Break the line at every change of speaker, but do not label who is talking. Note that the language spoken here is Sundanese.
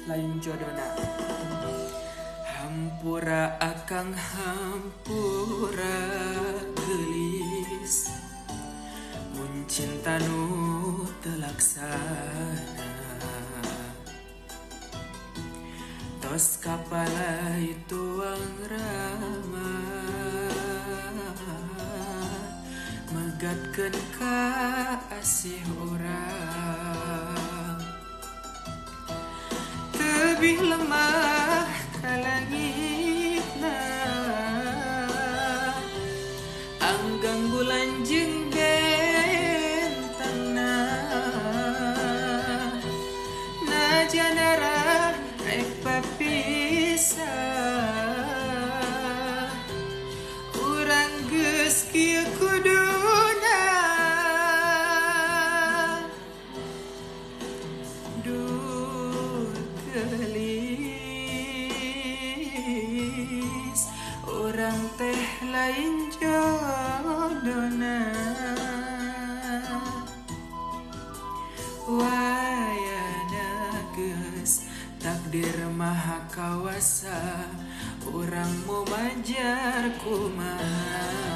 lain jodona. Hampura akang hampura geulis, mun cinta nu teu laksana. Tos kapalai tuang rama, megatkeun ka asih urang. Tebih lemah ka langitna, anggang bulan jeung bentangna. Najan arah rek papisah, urang geus kieu kuduna. Duh geulis, urang teh lain jodona. Wayana geus takdir maha kawasa, urang mau majar kumaha.